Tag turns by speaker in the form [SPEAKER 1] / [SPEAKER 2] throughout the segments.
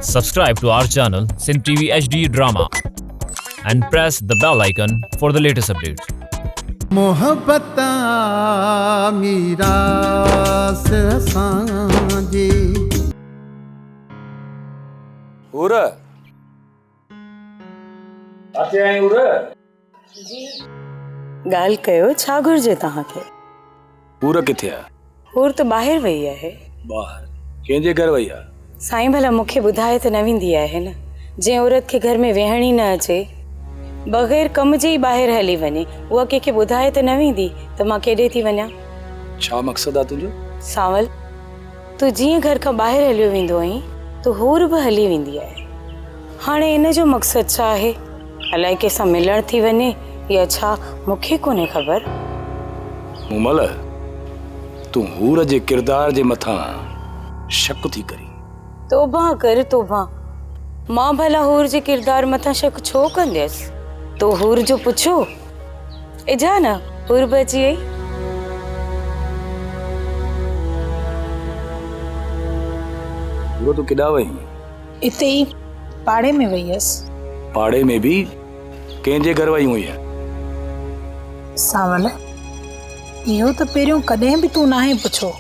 [SPEAKER 1] Subscribe to our channel Sindh TV HD Drama and press the bell icon for the latest updates.
[SPEAKER 2] محبت آ ميراث اسان جي.
[SPEAKER 3] حور! ڪاٿي آهين حور؟
[SPEAKER 4] جي. ڳالهه ڪيو ڇا گهرجي توهان کي؟
[SPEAKER 3] حور ڪٿي آ؟
[SPEAKER 4] حور ته ٻاهر وئي آهي.
[SPEAKER 3] ٻاهر؟ ڪنهن جي گهر وئي آ؟
[SPEAKER 4] سائين ڀلا مون کي ٻڌائي ته نه ويندي آهي نه. جنهن عورت کي گهر ۾ ويهڻ ئي نه اچي، بغير ڪم جي ئي ٻاهر هلي وڃي، اها ڪنهن کي ٻڌائي ته نه ويندي ته مان ڪيڏي ٿي وڃان.
[SPEAKER 3] ڇا مقصد آ تنهنجو؟
[SPEAKER 4] سانول، تون جيئن گهر کان ٻاهر هليو ويندو آهين ته حور به هلي ويندي آهي. هاڻي ان جو مقصد ڇا آهي؟ الائي ڪنهن سان ملڻ ٿي وڃي يا ڇا، مون کي ڪونهي خبر.
[SPEAKER 3] مومل، تون حور جي ڪردار جي مٿان شڪ ٿي ڪرين.
[SPEAKER 4] توبهه ڪر توبهه، مان ڀلا حور جي ڪردار مٿان شڪ ڇو ڪنديس؟ تو حور جو پڇيو؟ اجها نه، حور به اچي وئي.
[SPEAKER 3] حور تون ڪيڏانهن وئين؟
[SPEAKER 5] اتي ئي پاڙي ۾ وئي هيس.
[SPEAKER 3] پاڙي ۾ به ڪنهن جي گهر وئي هئينء؟
[SPEAKER 5] سانول، اهو ته پهريون ڪڏهن به تون ناهي پڇيو.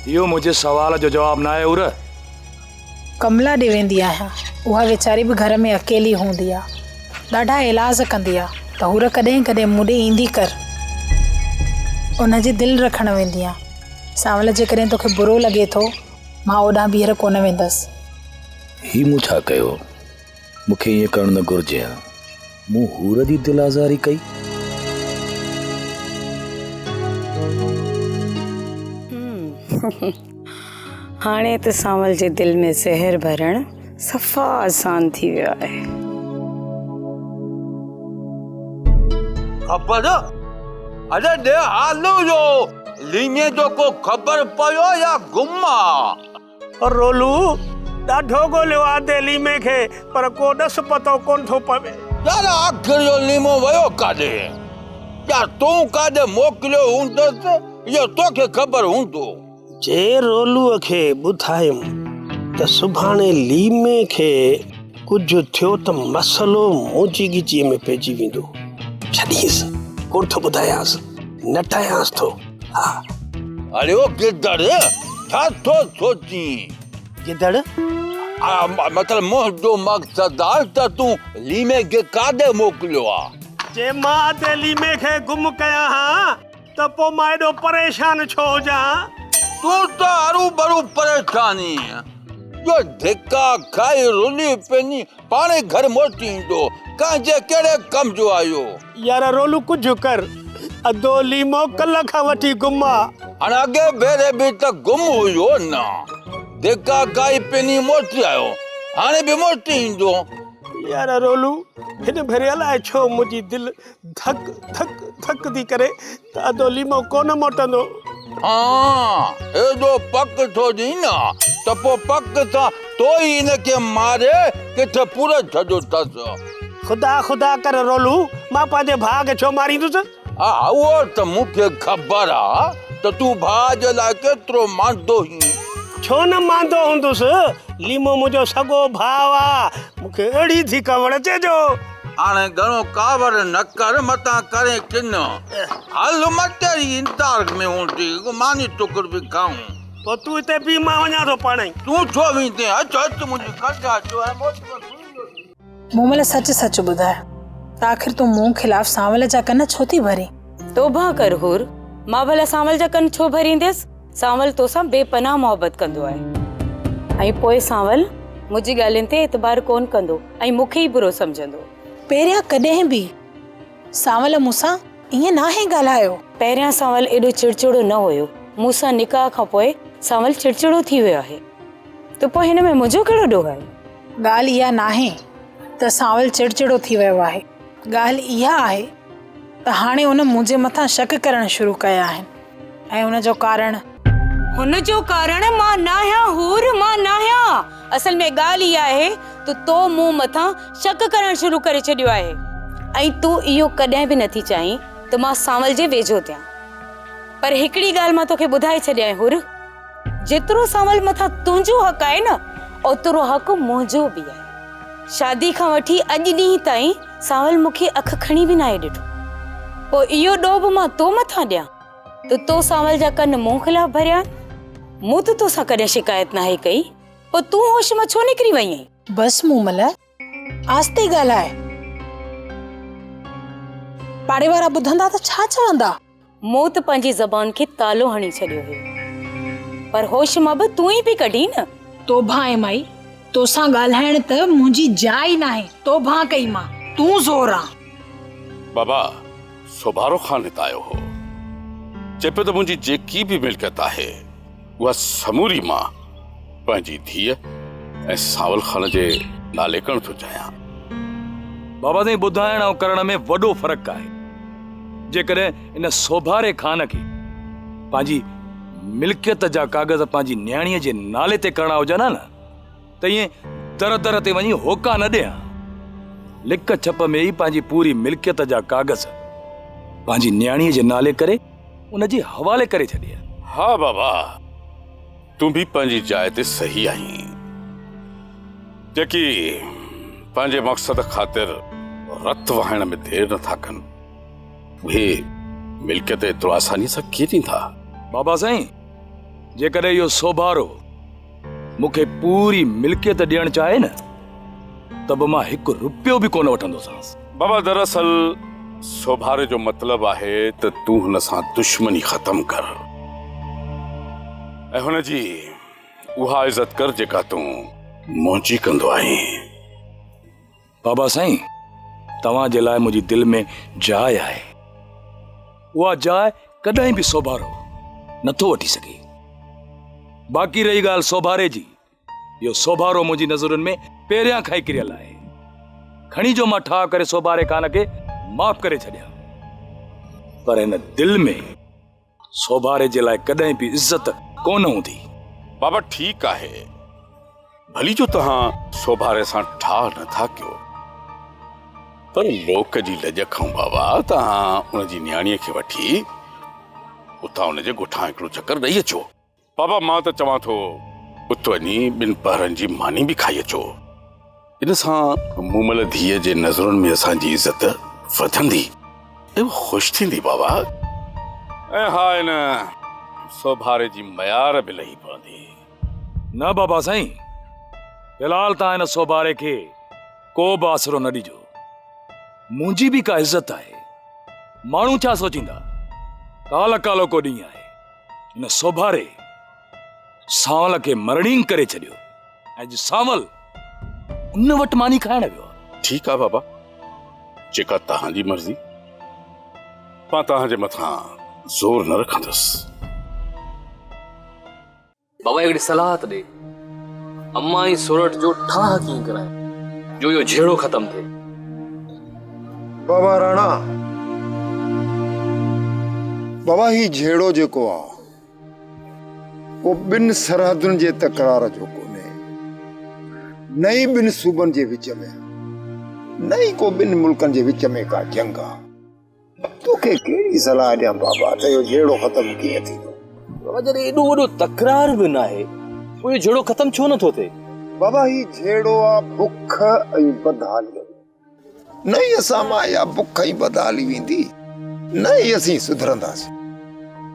[SPEAKER 3] اهو منهنجي سوال جو جواب ناهي حور.
[SPEAKER 5] ڪملا ڏي ويندي آهيان. اها ويچاري به گهر ۾ اڪيلي هوندي آ. ڏاڍا ايلاز ڪندي آ ته حور ڪڏهن ڪڏهن مون ڏي ايندي ڪر. ان جي دل رکڻ ويندي آن. سانول جيڪڏهن توکي برو لڳي ٿو، مان اوڏانهن ٻيهر ڪونه ويندس.
[SPEAKER 3] هي مون ڇا ڪيو؟ مون کي ائين ڪرڻ نه گهرجي ها. مون حور جي دل آزاري ڪئي.
[SPEAKER 4] هاڻي ته سانول جي دل ۾ زهر ڀرڻ صفا آسان ٿي ويو آهي.
[SPEAKER 6] خبر؟ اڙي ڏي حال اهو ليمي جو ڪو خبر پيو يا گم آ؟
[SPEAKER 7] رولو، ڏاڍو ڳوليو آ ادي ليمي کي پر ڪو ڏس پتو ڪونه ٿو پوي.
[SPEAKER 6] يار آخر اهو ليمو ويو ڪاڏي؟ يار تون ڪاڏي موڪليو هوندس اهو توکي خبر هوندو.
[SPEAKER 7] جي رولوء کي ٻڌايم ته سڀاڻي ليمي کي ڪجهه ٿيو ته مسئلو منهنجي ڳچيء ۾ پئجي ويندو. ڇڏينس، ڪونه ٿو ٻڌايانس، نٽايانس ٿو. ها.
[SPEAKER 6] اڙي او گدڙ، ڇا ٿو سوچين؟
[SPEAKER 7] گدڙ؟
[SPEAKER 6] مطلب منهنجو مقصد آ ته تون ليمي کي ڪاڏي موڪليو آ؟
[SPEAKER 7] جي مان ادي ليمي کي گم ڪيان ها ته پوء مان ايڏو پريشان ڇو هجان؟
[SPEAKER 6] تون ته هروڀرو پريشان ئي جو ڌڪا کائي رلي پني پاڻهي گهر موٽي ايندو. ڪنهن جي ڪهڙي ڪم جو آيو؟
[SPEAKER 7] يار رولو ڪجهه ڪر. ادو ليمو ڪلهه کان وٺي گم آ.
[SPEAKER 6] هاڻي اڳئين ڀيري به ته گم هيو نه. ڌڪا کائي پني موٽي آيو. هاڻي به موٽي ايندو.
[SPEAKER 7] يار رولو هن ڀيري الائي ڇو منهنجي دل ڌڪ ڌڪ ڌڪ ٿي ڪري ته ادو ليمو ڪونه موٽندو.
[SPEAKER 6] ها ايڏو پڪ ٿو ڏين نه ته پوء پڪ سان تو ئي هن کي ماري ڪٿي پوري ڇڏيو اٿس.
[SPEAKER 7] خدا خدا ڪر رولو مان پنهنجي ڀاء کي ڇو ماريندس.
[SPEAKER 6] ها اهو ته مون کي خبر آ ته تون ڀاء جي لاء ڪيترو ماندو هين.
[SPEAKER 7] ڇو نه ماندو هوندس، ليمو منهنجو سڳو ڀاء آ، مون کي اهڙي ٿي ڪاوڙ اچي جو.
[SPEAKER 6] هاڻي گهڻو ڪاوڙ نه ڪر متان ڪرين ڪن. هل مان تيري انتظار ۾ هوندي ماني ٽڪر به کائون.
[SPEAKER 7] پوء تون هتي بيهه مان وڃان ٿو پاڻهي.
[SPEAKER 6] تون ڇو ويندين اچ اچ منهنجي ڪنڊ اچ ۽ موٽ ۾ سوئي ويندين.
[SPEAKER 5] مومل سچ سچ ٻڌاء ته آخر تون مون خلاف سانول جا ڪن ڇو ٿي ڀرين؟
[SPEAKER 4] توبهه ڪر حور، مان ڀلا سانول جا ڪن ڇو ڀرينديس؟ سانول توسان بي پناهه محبت ڪندو آهي ۽ پوء سانول منهنجي ڳالهين تي اعتبار ڪونه ڪندو ۽ مون کي ئي برو سمجهندو.
[SPEAKER 5] پهريان ڪڏهن به سانول مون سان ائين ناهي ڳالهايو.
[SPEAKER 4] پهريان سانول ايڏو چڙچڙو نه هيو، مون سان نڪاح کان پوء سانول چڙچڙو ٿي ويو آهي ته پوء هن ۾ منهنجو ڪهڙو ڏوهه آهي؟
[SPEAKER 5] ڳالهه اها ناهي ته سانول چڙچڙو ٿي ويو آهي، ڳالهه اها آهي ته هاڻي ان منهنجي مٿان شڪ ڪرڻ شروع ڪيا آهن ۽ ان جو ڪارڻ.
[SPEAKER 4] هن جو ڪارڻ مان ناهيان حور، مان ناهيان. اصل ۾ ڳالهه اها آهي ته تو مون مٿان شڪ ڪرڻ شروع ڪري ڇڏيو آهي ۽ تون اهو ڪڏهن به نٿي چاهين ته مان سانول جي ويجهو ٿيان. پر هڪڙي ڳالهه مان توکي ٻڌائي ڇڏيانء حور، جيترو سانول مٿان تنهنجو حق آهي نه، اوترو حق منهنجو به آهي. شادي کان وٺي اڄ ڏينهن تائين سانول مون کي اک کڻي به ناهي ڏٺو. پوء اهو ڏوهه به مان تو مٿان ڏيان ته تو سانول جا ڪن مون خلاف ڀريا آهن؟ مون ته توسان ڪڏهن شڪايت ناهي ڪئي، پوء تون هوش مان ڇو نڪري وئين آهين؟
[SPEAKER 5] بس مومل، آهستي ڳالهاء. پاڙي وارا ٻڌندا ته ڇا چوندا؟
[SPEAKER 4] مون ته پنهنجي زبان کي تالو هڻي ڇڏيو هيو، پر هوش مان به تون ئي پئي ڪڍين نه.
[SPEAKER 5] توبهان اي مائي، توسان ڳالهائڻ ته منهنجي جاء ئي ناهي، توبهان ڪئي مان، تون زور آن.
[SPEAKER 8] بابا، سوڀارو خان هت آيو هو. چئي پيو ته منهنجي جيڪي به ملڪيت آهي، اها سموري مان پنهنجي ڌيء ۽ سانول خان جي نالي ڪرڻ ٿو چاهيان.
[SPEAKER 9] بابا سائين ٻڌائڻ ۽ ڪرڻ ۾ وڏو فرق آهي. جيڪڏهن ان سوڀاري خان کي پنهنجي ملڪيت جا ڪاغذ پنهنجي نياڻيء جي نالي تي ڪرڻا هجن ها نه ته ائين در در تي وڃي هوڪا نه ڏي ها. لڪ ڇپ ۾ ئي پنهنجي پوري ملڪيت جا ڪاغذ پنهنجي نياڻيء جي نالي ڪري ان جي حوالي ڪري ڇڏي ها.
[SPEAKER 8] ها بابا تون به پنهنجي جاء تي صحيح آهين. جيڪي پنهنجي مقصد خاطر رت وهائڻ ۾ دير نه ٿا ڪن، اهي ملڪيت ايترو آسانيء سان ڪيئن ڏيندا؟
[SPEAKER 9] بابا سائين، جيڪڏهن اهو سوڀارو مون کي پوري ملڪيت ڏيڻ چاهي نه ته به مان هڪ رپيو به ڪونه وٺندوسانس.
[SPEAKER 8] بابا دراصل سوڀاري جو مطلب آهي ته تون هن سان دشمني ختم ڪر ۽ هن جي اها عزت ڪر جيڪا تون منهنجي ڪندو آهين.
[SPEAKER 9] بابا سائين، توهان جي لاء منهنجي دل ۾ جاء آهي. اها جاء ڪڏهن به سوڀارو نٿو وٺي سگهي. باقي رهي ڳالهه سوڀاري جي، اهو سوڀارو منهنجي نظرن ۾ پهريان کان ئي ڪريل آهي. کڻي جو مان ٺاهه ڪري سوڀاري خان کي معاف ڪري ڇڏيان، پر هن دل ۾ سوڀاري جي لاء ڪڏهن به عزت ڪونه هوندي.
[SPEAKER 8] بابا ٺيڪ آهي، ڀلي جو توهان سوڀاري سان ٺاهه نه ٿا ڪيو، پر لوڪ جي لڄ کان بابا توهان ان جي نياڻيء کي وٺي اتان ان جي ڳوٺان هڪڙو چڪر ڏئي اچو. بابا مان ته چوان ٿو ات وڃي ٻن پهرن جي ماني به کائي اچو. ان سان مومل ڌيء جي نظرن ۾ اسان جي عزت وڌندي ۽ هوء خوش ٿيندي بابا. ۽ ها ان سوڀاري جي ميار به لهي پوندي.
[SPEAKER 9] نه بابا سائين، في الحال توهان ان سوڀاري کي ڪو به آسرو نه ڏجو. منهنجي به ڪا عزت آهي. ماڻهو ڇا سوچيندا؟ ڪالهه ڪالهوڪو ڏينهن آهي. ان سوڀاري سانول کي مرڻينگ ڪري ڇڏيو ۽ اڄ سانول ان وٽ ماني کائڻ ويو آهي.
[SPEAKER 8] ٺيڪ آهي بابا، جيڪا توهان جي مرضي. مان توهان جي مٿان زور نه رکندس.
[SPEAKER 10] بابا هڪڙي صلاح ته ڏي. امان ۽ سورٺ جو ٺاهه ڪيئن ڪرايان جو اهو جهيڙو ختم ٿئي.
[SPEAKER 11] بابا راڻا، بابا هي جهيڙو جيڪو آ ڪو ٻن سرحدن جي تڪرار جو ڪونهي، نه ئي ٻن صوبن جي وچ ۾، نه ئي ڪو ٻن ملڪن جي وچ ۾ ڪا جنگ آ. توکي ڪهڙي صلاح ڏيان بابا ته اهو جهيڙو ختم ڪيئن ٿيندو؟
[SPEAKER 10] بابا جڏهن ايڏو وڏو تڪرار به ناهي پوء اهو جهيڙو ختم ڇو نٿو ٿئي؟
[SPEAKER 11] بابا هي جهيڙو آ بک ۽ بدحاليء جو. نه ئي اسان مان اها بک ۽ بدحالي ويندي نه ئي اسين سڌرنداسين.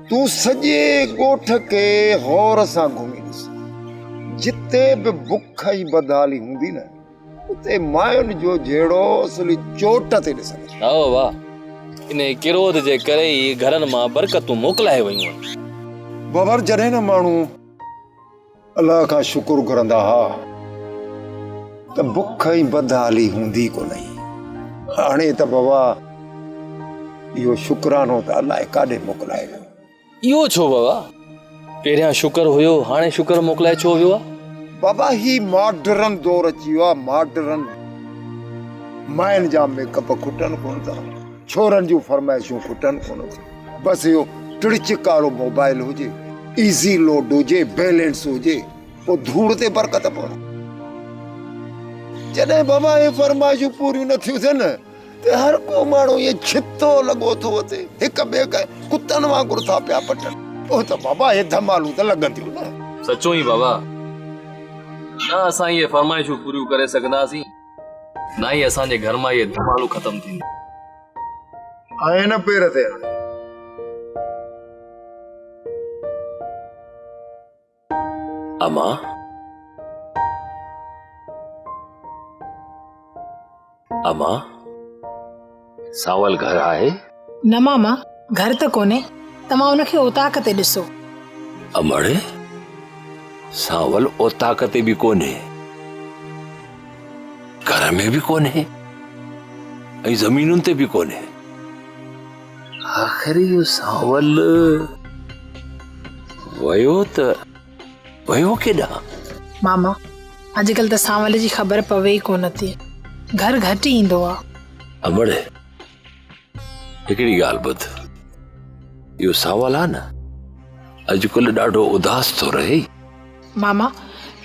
[SPEAKER 11] تون سڄي ڳوٺ کي غور سان گهمي ڏس. جتي به بک ۽ بدحالي هوندي نه اتي ماين جو جهيڙو اصلي چوٽ تي ڏسندس.
[SPEAKER 10] ها بابا، انهيء ڪروڌ جي ڪري ئي گهرن مان برڪتون موڪلائي ويون آهن.
[SPEAKER 11] بابر جڏهن نه ماڻهو الله کان شڪر گهرندا ها ته بک ۽ بدحالي هوندي ڪونه هئي. هاڻي ته بابا اهو شڪرانو ته الائي ڪاڏي موڪلائي ويو.
[SPEAKER 10] اهو ڇو بابا؟ پهريان شڪر هيو هاڻي شڪر موڪلائي ڇو ويو آ؟
[SPEAKER 11] بابا هي ماڊرن دور اچي ويو آ ماڊرن ماين جا ميڪ اپ کٽن ڪونه ٿا ڇورن جون فرمائشون کٽن ڪونه ٿيون بس اهو ٽڙچڪارو موبائل هجي ايزي لوڊ هجي بيلنس هجي پوء ڌوڙ تي برڪت پوندي جڏهن بابا اهي فرمائشون پوريون نه ٿيون ٿين ته هر ڪو ماڻهو ائين ڇتو لڳو ٿو وتي، هڪ ٻئي کي ڪتن وانگر ٿا پيا پٽن. پوء ته بابا اهي ڌمالون ته لڳنديون نه.
[SPEAKER 10] سچو ئي بابا، نه اسان اهي فرمائشون پوريون ڪري سگهنداسين، نه ئي اسان جي گهر مان اهي ڌمالون ختم ٿينديون.
[SPEAKER 11] آئين نه پير تي هاڻي.
[SPEAKER 12] اما! اما! سانول گهر آهي؟
[SPEAKER 5] نه ماما، گهر ته ڪونهي، توهان ان کي اوطاق تي ڏسو.
[SPEAKER 12] امڙ! سانول اوطاق تي به ڪونهي، گهر ۾ به ڪونهي ۽ زمينن تي به ڪونهي. آخر اهو سانول ويو ته ويو ڪيڏانهن؟
[SPEAKER 5] ماما، اڄڪلهه ته سانول جي خبر پوي ئي ڪونه ٿي. گهر گهٽ ايندو آ.
[SPEAKER 12] امڙ، هڪڙي ڳالهه ٻڌ. اهو سانول آ نه، اڄڪلهه ڏاڍو اداس ٿو رهي.
[SPEAKER 5] ماما،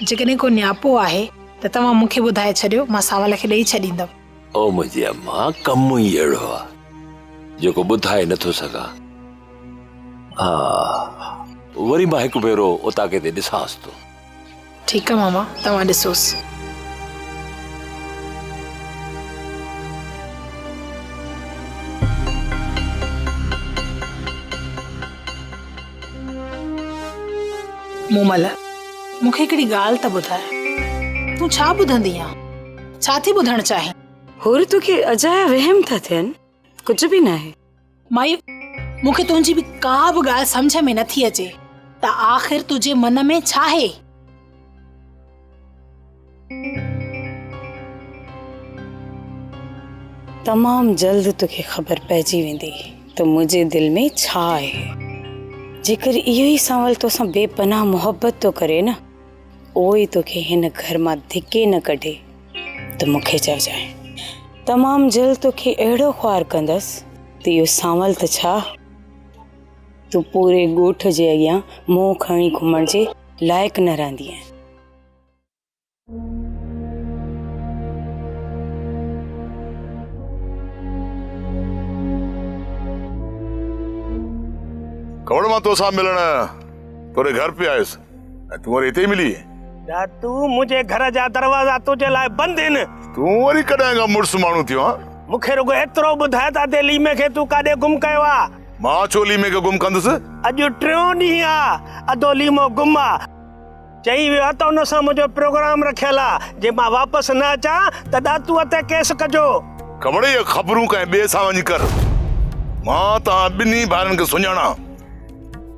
[SPEAKER 5] جيڪڏهن ڪو نياپو آهي ته توهان مون کي ٻڌائي ڇڏيو، مان سانول کي ڏيئي ڇڏيندم.
[SPEAKER 12] او منهنجي اما، ڪم ئي اهڙو آ، جيڪو ٻڌائي نٿو سگهان. ها، وري مان هڪ ڀيرو اوطاقي تي ڏسانس ٿو.
[SPEAKER 5] ٺيڪ آ ماما، توهان ڏسوس. مومل، مون کي هڪڙي ڳالهه ته ٻڌاء. تون ڇا ٻڌندي آن؟ ڇا ٿي ٻڌڻ چاهين؟
[SPEAKER 4] حور توکي اجايا وهم ٿا ٿين، ڪجهه به ناهي.
[SPEAKER 5] مائي، مون کي تنهنجي به ڪا به ڳالهه سمجهه ۾ نٿي اچي ته آخر تنهنجي من ۾ ڇاهي؟
[SPEAKER 4] تمام جلد توکي خبر پئجي ويندي ته منهنجي دل ۾ ڇا آهي. جيڪر اهو ئي سانول توسان بي پناهه محبت ٿو ڪري نه، اهو ئي توکي هن گهر مان ڌڪي نه ڪڍي ته مون کي چئجانء. تمام جلد توکي اهڙو خوار ڪندس ته اهو سانول ته ڇا، تون پوري ڳوٺ جي اڳيان منهن کڻي گهمڻ جي لائق نه رهندينء.
[SPEAKER 8] ڪوڙ مان توسان ملڻ توري گهر پئي آيس ۽ تون وري هتي ئي ملي.
[SPEAKER 7] ڏاتو منهنجي گهر جا دروازا تنهنجي لاء بند آهن.
[SPEAKER 8] تون وري ڪڏهن کان مڙس ماڻهو ٿيو آن؟
[SPEAKER 7] مون کي رڳو ايترو ٻڌاء ته ادي ليمي کي تون ڪاڏي گم ڪيو آ؟
[SPEAKER 8] مان ڇو ليمي کي گم ڪندس؟
[SPEAKER 7] اڄ ٽيون ڏينهن آ ادو ليمو گم آ. چئي ويو آ ته ان سان منهنجو پروگرام رکيل آ، جي مان واپس نه اچان ته ڏاتوء تي ڪيس ڪجو.
[SPEAKER 8] کبڙ اهي خبرون ڪنهن ٻئي سان وڃي ڪر. مان توهان ٻنهي ڀائرن کي سڃاڻان.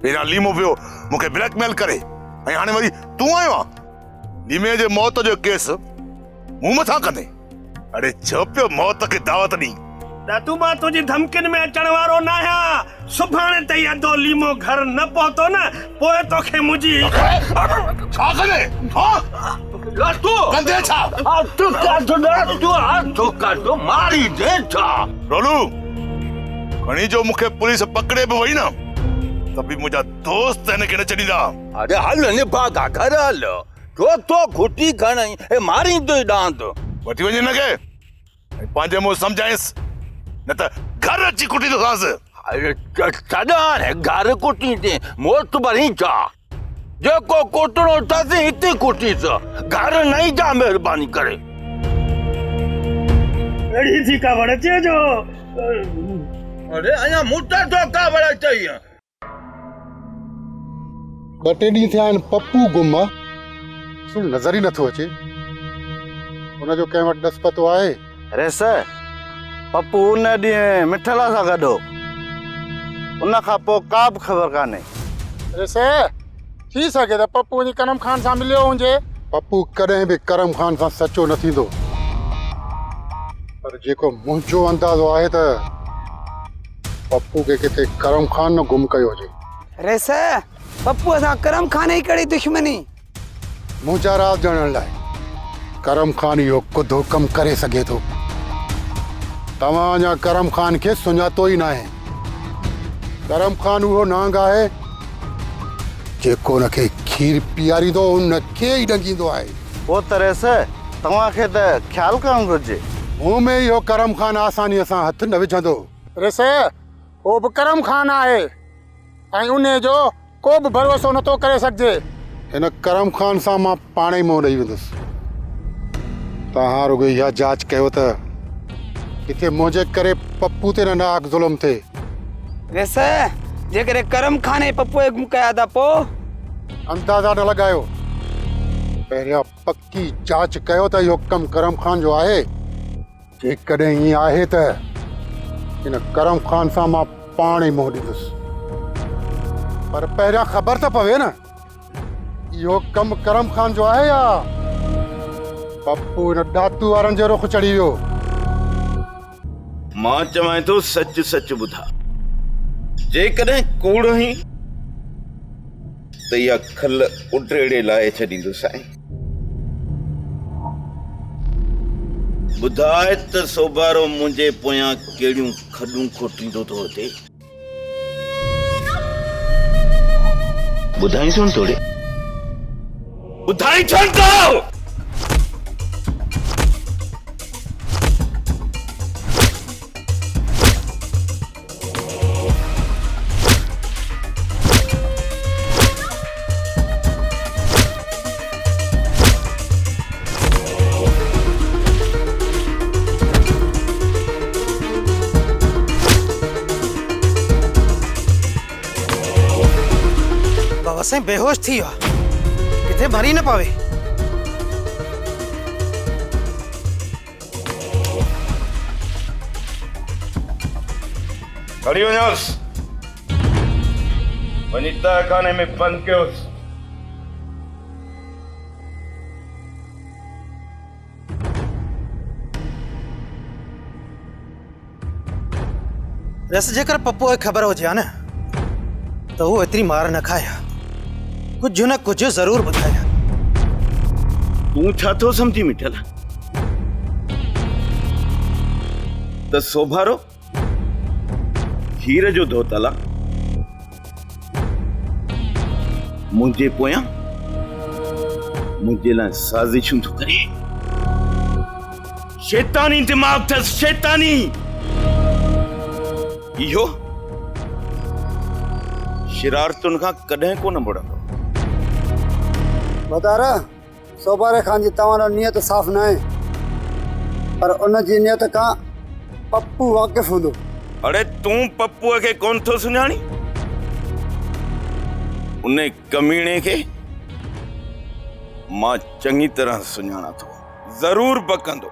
[SPEAKER 8] پهريان ليمو پيو مون کي بليڪ ميل ڪري ۽ هاڻي وري تون آيو آن. ليمي جي موت جو ڪيس مون مٿان ڪندين. اڙي ڇو پيو موت کي دعوت ڏين.
[SPEAKER 7] ڏاتو مان تنهنجي ڌمڪين ۾ اچڻ وارو ناهيان. سڀاڻي تائين اڌو ليمو گهر نه پهتو نه پوء توکي منهنجي.
[SPEAKER 8] ڇا ڪندين؟ ها؟
[SPEAKER 6] ڏاتو!
[SPEAKER 8] ڪندين ڇا؟
[SPEAKER 6] هٿ ڪڍ ڏاتو هٿ ڪڍ ماريندين ڇا؟
[SPEAKER 8] رولو! کڻي جو مون کي پوليس پڪڙي به وئي نه ته به منهنجا دوست هن کي نه ڇڏيندا.
[SPEAKER 6] اڙي هل نڀاڳا گهر هل. ڇو ٿو گهٽي کڻين ۽ ماريندوئي ڏاند.
[SPEAKER 8] وٺي وڃ هن کي ۽ پنهنجي منهن سمجهائينس نه ته گهر اچي ڪٽيندوسانس.
[SPEAKER 6] ڇڏ هاڻي گهر ڪٽيندين موت ڀرين ڇا؟ جيڪو ڪٽڻو اٿس هتي ڪٽيس گهر نه اينجان مهرباني ڪري.
[SPEAKER 7] اهڙي ٿي ڪاوڙ اچي جو.
[SPEAKER 6] اڙي اڃا مون تي ٿو ڪاوڙ اچئي.
[SPEAKER 13] ٻه ٽي ڏينهن ٿيا آهن پپو گم آ، سڻ نظر ئي نٿو اچي. ان جو ڪنهن وٽ ڏس پتو آهي؟
[SPEAKER 14] ريس، پپو ان ڏينهن مٺلا سان گڏ هو. ان کان پوء ڪا به خبر ڪانهي.
[SPEAKER 15] ريس، ٿي سگهي ته پپو وڃي ڪرم خان سان مليو هجي.
[SPEAKER 13] پپو ڪڏهن به ڪرم خان سان سچو نه ٿيندو. پر جيڪو منهنجو اندازو آهي ته پپو کي ڪٿي ڪرم خان نه گم ڪيو هجي.
[SPEAKER 16] ريس، پپوء سان ڪرم خان جي ڪهڙي دشمني؟
[SPEAKER 13] منهنجا راز ڄاڻڻ لاء ڪرم خان اهو ڪڌو ڪم ڪري سگهي ٿو. توهان اڃا ڪرم خان کي سڃاتو ئي ناهي. ڪرم خان اهو نانگ آهي، جيڪو ان کي کير پياريندو ان کي ئي ڏنگيندو آهي.
[SPEAKER 14] پوء ته ريس، توهان کي ته خيال ڪرڻ گهرجي.
[SPEAKER 13] مون ۾ اهو ڪرم خان آسانيء سان هٿ نه وجهندو.
[SPEAKER 15] ريس، هو به ڪرم خان آهي ۽ انهيء جو ڪو به ڀروسو نٿو ڪري سگهجي.
[SPEAKER 13] هن ڪرم خان سان مان پاڻ ئي منهن ڏئي ويندس. توهان رڳو اها جاچ ڪيو ته ڪٿي منهنجي ڪري پپو تي نه ناحق ظلم ٿئي.
[SPEAKER 16] ويس، جيڪڏهن ڪرم خان ۽ پپوء گم ڪيا ته پوء؟
[SPEAKER 13] اندازا نه لڳايو. پهريان پڪي جاچ ڪيو ته اهو ڪم ڪرم خان جو آهي. جيڪڏهن ائين آهي ته ان ڪرم خان سان مان پاڻ ئي منهن ڏيندس. پر پهريان خبر ته پوي نه اهو ڪم ڪرم خان جو آهي يا پپو ان ڏاتو وارن جو رخ چڙهي ويو.
[SPEAKER 17] مان چوانء ٿو سچ سچ ٻڌاء. جيڪڏهن ڪوڙ هئين ته اها کل اڊيڙي لاهي ڇڏيندوسانء. ٻڌاء ته سوڀارو منهنجي پويان ڪهڙيون کڏون کوٽيندو ٿو اچي؟ ٻڌائين ڇو نه ٿو ڙي؟ ٻڌائين ڇو نه ٿو؟
[SPEAKER 18] بابا سائين بيهوش ٿي ويو آ ڪٿي مري نه پوي.
[SPEAKER 17] کڻي وڃوس. وڃي تهه خاني ۾ بند ڪيوس.
[SPEAKER 18] رس جيڪر پپوء کي خبر هجي ها نه ته هو ايتري مار نه کائي ها. ڪجهه نه ڪجهه ضرور ٻڌائي ها.
[SPEAKER 17] تون ڇا ٿو سمجهين مٺل؟ ته سوڀارو کير جو ڌوتل آ. منهنجي پويان منهنجي لاء سازشون ٿو ڪري. شيطاني دماغ اٿس شيطاني. اهو شرارتن کان ڪڏهن ڪونه مڙندو.
[SPEAKER 19] ڀتارا! سوڀاري خان جي توهان ڏانهن نيت صاف ناهي پر ان جي نيت کان پپو واقف هوندو.
[SPEAKER 17] اڙي تون پپوء کي ڪونه ٿو سڃاڻين؟ ان ڪميڻي کي مان چڱي طرح سڃاڻان ٿو. ضرور بڪندو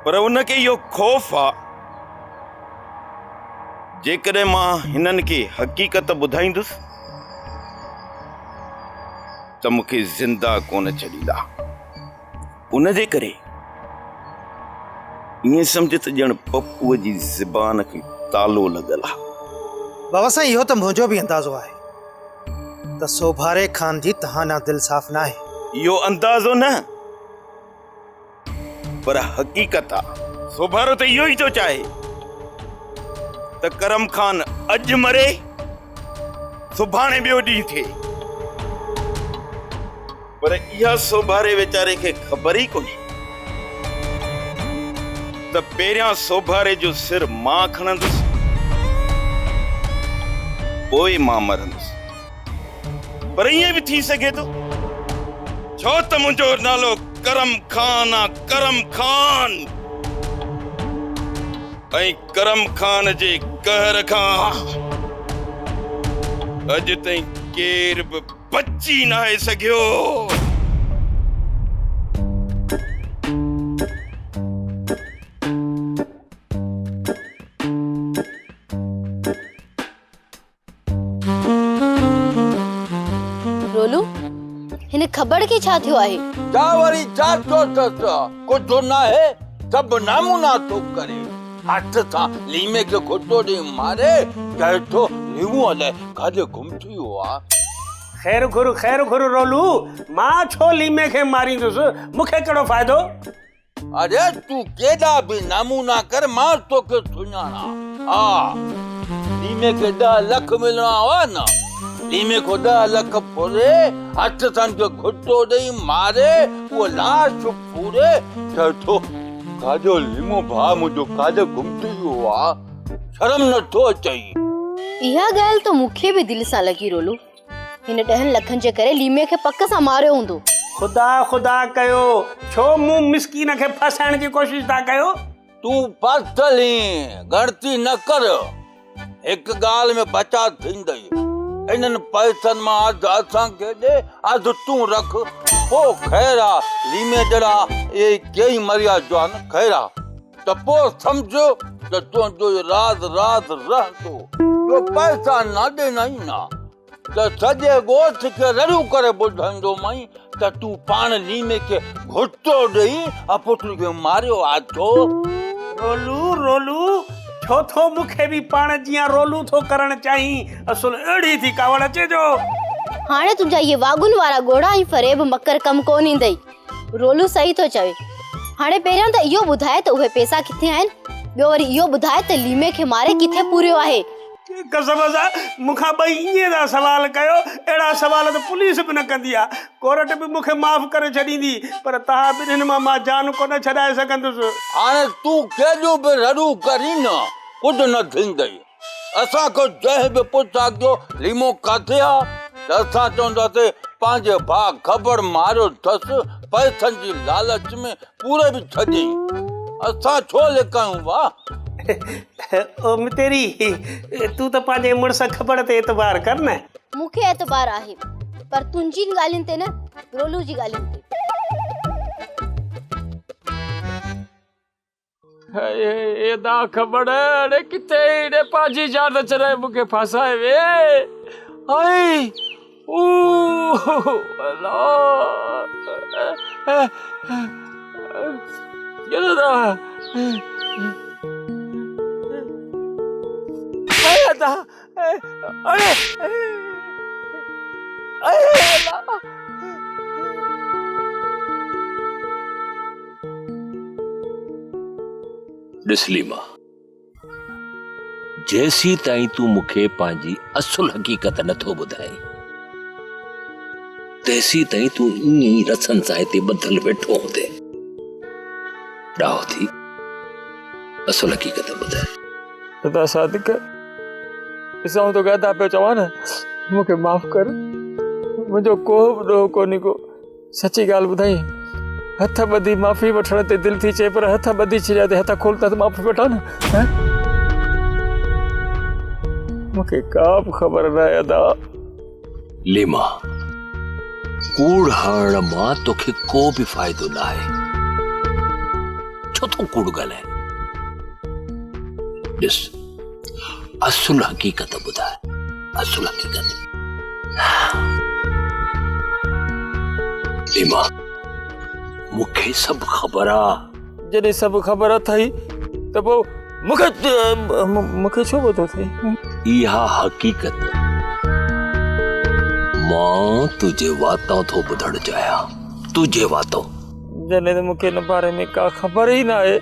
[SPEAKER 17] پر ان کي اهو خوف آ جيڪڏهن مان هنن کي حقيقت ٻڌائيندس ته مون کي زنده ڪونه ڇڏيندا. ان جي ڪري ائين سمجهه ته ڄڻ پپوء جي زبان کي تالو لڳل آ.
[SPEAKER 18] بابا سائين اهو ته منهنجو به اندازو آهي ته سوڀاري خان جي تهان ڏانهن دل صاف ناهي.
[SPEAKER 17] اهو اندازو نه پر حقيقت آ. سوڀارو ته اهو ئي ٿو چاهي ته ڪرم خان اڄ مري سڀاڻي ٻيو ڏينهن ٿئي. پر اها سوڀاري ويچاري کي خبر ئي ڪونهي ته پهريان سوڀاري جو سر مان کڻندس پوء مان مرندس. پر ائين به ٿي سگهي ٿو ڇو ته منهنجو نالو ڪرم خان آ ڪرم خان ۽ ڪرم خان جي قهر کان اڄ تائين ڪير به بچي ناهي سگهيو.
[SPEAKER 20] رولو، هن کٻڙ کي ڇا ٿيو آهي؟
[SPEAKER 6] ڇا وري ڇا ٿيو اٿس؟ ڪجهه ناهي، سڀ نامونا ٿو ڪري. هٿ سان ليمي کي گهٽو ڏئي ماري، چئي ٿو، ليمو الائي ڪاڏي گم ٿي ويو آ.
[SPEAKER 7] خير گهر، خير گهر رولو، مان ڇو ليمي کي ماريندس، مون کي ڪهڙو فائدو؟
[SPEAKER 6] اڙي تون ڪيڏا به نمونا ڪر مان توکي سڃاڻان. ها ليمي کي ڏهه لک ملڻا هئا نه. ليمي کان ڏهه لک ڦري هٿ سان جو گهٽو ڏئي ماري اهو لاش ڦوري چئي ٿو ڪاڏو ليمو ڀاء منهنجو ڪاڏي گم ٿي ويو آ شرم نٿو اچئي.
[SPEAKER 20] اها ڳالهه ته مون کي به دل سان لڳي رولو. هن ڏهن لکن جي ڪري ليمي کي پڪ سان ماريو هوندو.
[SPEAKER 7] خدا خدا ڪيو، ڇو مون مسڪين کي ڦاسائڻ جي ڪوشش ٿا ڪيو؟
[SPEAKER 6] تون ڦاٿل هين، ڳڻتي نه ڪر. هڪ ڳالهه ۾ بچاء ٿيندئي. انهن پئسن مان اڌ اسان کي ڏي، اڌ تون رک. پوء خير آ، ليمي جهڙا اهي ڪيئي مريا جوان خير آ. ته پوء سمجهه ته تنهنجو ئي راز راز رهندو. جو پئسا نه ڏنئي نه ته سڄي ڳوٺ کي رڙيون ڪري ٻڌائيندومانء ته تون پاڻ ليمي کي گهٽو ڏئي پٽ کي ماريو آ ڇو؟
[SPEAKER 7] رولو، رولو، ڇو ٿو مون کي به پاڻ جيان رولو ٿو ڪرڻ چاهين؟ اصل اهڙي ٿي ڪاوڙ اچي جو.
[SPEAKER 20] هاڻي تنهنجا اهي واڳن وارا ڳوڙها ۽ فريب مڪر ڪم ڪونه ايندئي. رولو صحيح ٿو چوي. هاڻي پهريان ته اهو ٻڌاء ته اهي پئسا ڪٿي آهن؟ ٻيو وري اهو ٻڌاء ته ليمي کي ماري ڪٿي پوريو آهي؟
[SPEAKER 7] قسم سان مون کان ٻئي ائين ٿا سوال ڪيو، اهڙا سوال ته پوليس به نه ڪندي آ. ڪورٽ به مون کي معاف ڪري ڇڏيندي، پر توهان ٻنهين مان مان جان ڪونه ڇڏائي سگهندس.
[SPEAKER 6] هاڻي تون ڪيڏيون به رڙيون ڪرين نه، ڪجهه نه ٿيندئي. اسان کان جنهن به پڇا ڪيو ليمو ڪاٿي آ ته اسان چونداسين پنهنجي ڀاء کبڙ ماريو ٿس پئسن جي لالچ ۾ پوري به ڇڏيائين اسان ڇو لڪايون وا.
[SPEAKER 7] او متيري تون ته پنهنجي مڙس کبڙ تي اعتبار ڪر نه.
[SPEAKER 20] مون کي اعتبار آهي پر تنهنجين ڳالهين تي نه رولو جي ڳالهين تي.
[SPEAKER 10] ادا کٻڙ اڙي ڪٿي اڙي پنهنجي جان ڇڏائي مون کي ڦاسائي وي هائي او الله ادا اڙي الله
[SPEAKER 12] ڏس ليما، جيسين تائين تون مون کي پنهنجي اصل حقيقت نه ٿو ٻڌائين، تيسين تائين تون ائين ئي رسن سان هتي ٻڌل ويٺو هوندين. ڏاهو ٿي اصل حقيقت ٻڌاء.
[SPEAKER 10] ادا صادق، ڏس آئون توکي ادا پيو چوان نه، مون کي معاف ڪر، منهنجو ڪو به ڏوهه ڪونهي ڪو. سچي ڳالهه ٻڌائين، هٿ ٻڌي معافي وٺڻ تي دل ٿي چئي پر هٿ ٻڌي ڇڏيا ته هٿ کول ته معافي وٺان نه. مون کي ڪا به خبر ناهي ادا.
[SPEAKER 12] ليما، ڪوڙ هڻڻ مان توکي ڪو به فائدو ناهي. ڇو ٿو ڪوڙ ڳالهائين؟ ڏس، اصل حقيقت ٻڌاء، اصل حقيقت. ليما، مون کي سڀ خبر آ.
[SPEAKER 10] جڏهن سڀ خبر اٿئي ته پوء مون کي مون کي ڇو ٻڌو اٿئي؟
[SPEAKER 12] اها حقيقت مان تنهنجي واتان ٿو ٻڌڻ چاهيان، تنهنجي واتان.
[SPEAKER 10] جڏهن ته مون کي ان باري ۾ ڪا خبر ئي ناهي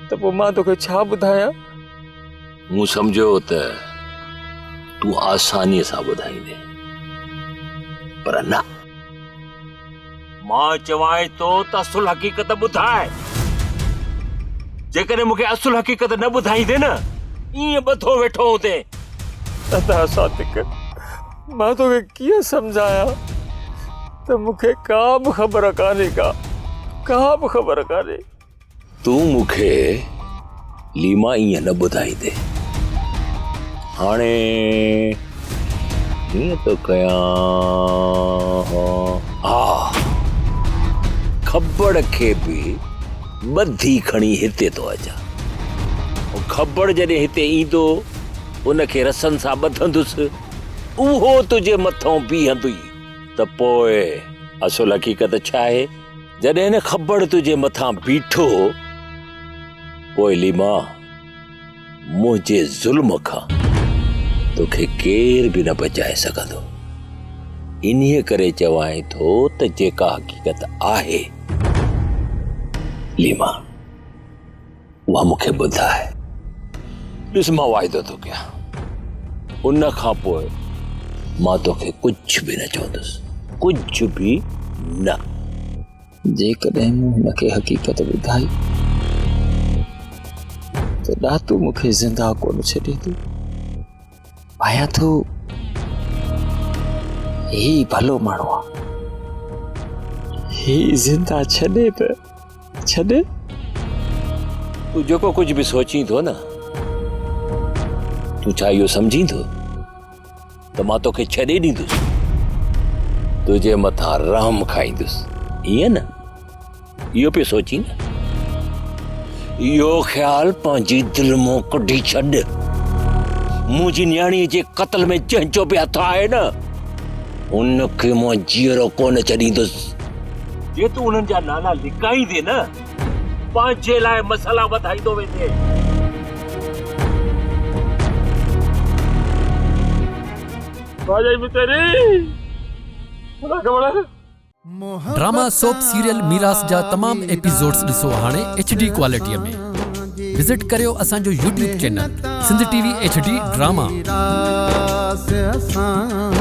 [SPEAKER 10] ته پوء مان توکي ڇا ٻڌايان؟
[SPEAKER 12] مون سمجهيو ته تون آسانيء سان ٻڌائيندين، پر نه. مان چوانء ٿو ته اصل حقيقت ٻڌاء. جيڪڏهن مون کي اصل حقيقت نه ٻڌائيندين نه، ائين ٻڌو ويٺو هوندين.
[SPEAKER 10] ادا صادق، مان توکي ڪيئن سمجهايان ته مون کي ڪا به خبر ڪانهي ڪا، ڪا به خبر ڪانهي.
[SPEAKER 12] تون مون کي ليما ائين نه ٻڌائيندين. هاڻي هيئن ٿو ڪيان. ها، کبڙ کي به ٻڌي کڻي هتي ٿو اچان. کبڙ جڏهن هتي ايندو، ان کي رسن سان ٻڌندس، اهو تنهنجي مٿئون بيهندو ئي ته پوء اصل حقيقت ڇا آهي؟ جڏهن کبڙ تنهنجي مٿان بيٺو، پوء ليما منهنجي ظلم کان توکي ڪير به نه بچائي سگهندو. انهيء ڪري چوانء ٿو ته جيڪا حقيقت آهي، ليما اها مون کي ٻڌاء. ڏس مان واعدو ٿو ڪيان، ان کان پوء مان توکي ڪجهه به نه چوندس، ڪجهه به نه.
[SPEAKER 21] جيڪڏهن مون هن کي حقيقت ٻڌائي ته ڏاتو مون کي زنده ڪونه ڇڏيندو. ڀانيان ٿو هي ڀلو ماڻهو آ. هي زنده ڇڏي ته ڇڏي.
[SPEAKER 12] تون جيڪو ڪجهه به سوچين ٿو نه، تون ڇا اهو سمجهين ٿو ته مان توکي ڇڏي ڏيندس؟ تنهنجي مٿان رحم کائيندس، ائين نه؟ اهو پيو سوچين نه؟ اهو خيال پنهنجي دل مان ڪڍي ڇڏ. منهنجي نياڻيء جي قتل ۾ جنهن جو به هٿ آهي نه، ان کي مان جيئرو ڪونه ڇڏيندس. جي تون انهن جا نالا لڪائيندين نه، پنهنجي لاء مسئلا وڌائيندو ويندين.
[SPEAKER 10] ڀاڄائي متيري، خدا خبر.
[SPEAKER 1] ڊراما سوپ سيريل ميراث جا تمام ايپيسوڊز ڏسو هاڻي ايڇ ڊي ڪوالٽي ۾. وزٽ ڪريو اسان جو YouTube channel Sindh T V H D drama.
[SPEAKER 2] ميراث اسان